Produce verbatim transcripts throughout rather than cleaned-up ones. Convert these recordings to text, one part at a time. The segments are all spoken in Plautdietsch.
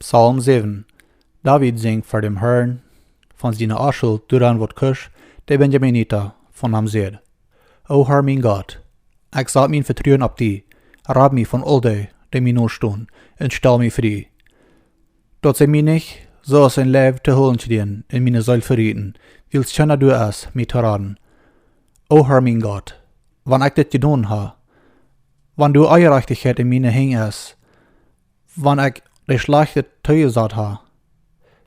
Psalm säwen. David sinjt ver däm Harn von siene Onschult doaraun, waut Kusch, de Benjaminita, von am säd: O Har, mien Gott, ekj sat mien Vetruen opp die. Rad mie von aul dee, dee mie nostonen, un stal mie frie. Daut see mie nich, soo aus een Leiw, to hoolen kjrieen un miene Seel verieten, wiels kjeena doa es, mie to raden. O Har, mien Gott, wan ekj dit jedonen ha, wan doa Onjerajchtichkjeit en miene Henj es, wan ekj de Schlajchte toojesat ha,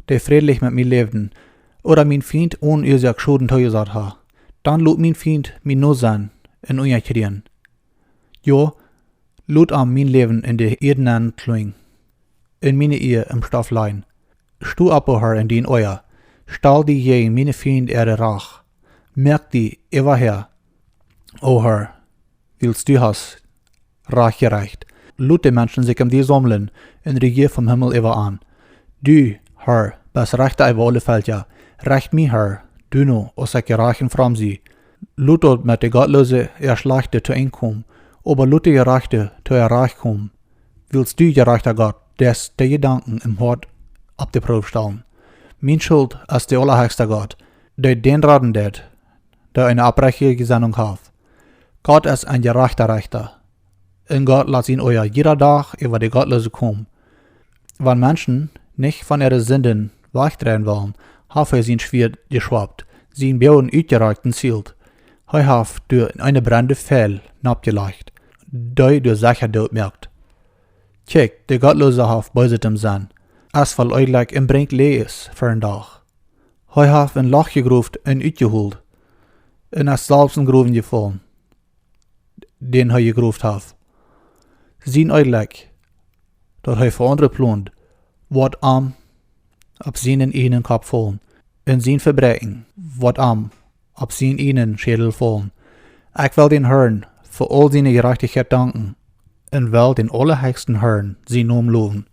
dee frädlich met mie läwden, ooda mien Fient one Uasoak Schoden toojesat ha, dan lot mien Fient mie nosennen un unjakjrieen. Jo, lot am mien Läwen en de Ieed nenklunjen, un miene Iea em Stoff lajen. Sto opp, o Har, en dien Oaja, stal die jäajen miene Fiend äare Rach. Moak die äwa häa, o Har, wiels du hast Rach jerecht. Lot de Menschen sikj om die saumlen un rejia vom Himmel äwa an. Du, Har, best Rechta äwa aule Velkja. Recht mie, Har, du no, aus ekj jerajcht un fromm sie. Lot daut met de Gottloose äa Schlajchte to Enj komen, oba lot de Jerajchte to äa Rajcht komen. Wiels du, jerajchta Gott, deist de Jedanken em Hoat opp de Proow stalen. Mien Schult es de Aulahechsta Gott, dee dän raden deit, dee eene opprechtje Jesennunk haft. Gott es een jerajchta Rechta, un Gott lat sien Oaja jieda Dach äwa de Gottloose komen. Wan Menschen nich von äare Sinden wajchdreien wellen, haft hee sien Schwieet jeschwoapt, sien Boagen utjerakjt un zielt. Hee haft doa eene brennende Fiel noppjelajcht, dee doa secha doot moakt. Kjikj, de Gottloose haft Beeset em Senn, es voll Onjlekj un brinjt Läajes ver dän Dach. Hee haft een Loch jegroft un utjeholt, un es selfst em Growen jefollen, dän hee jegroft haft. Sien Onjlekj, daut hee fa aundre plont, woat am opp sienen ieejnen Kopp faulen, un sien Vebräakjen woat am opp sienen ieejnen Schädel faulen. Ekj well dän Harn fa aul siene Jerajchtichkjeit danken, un well dän Aulahechsten Harn sienen Nomen lowen.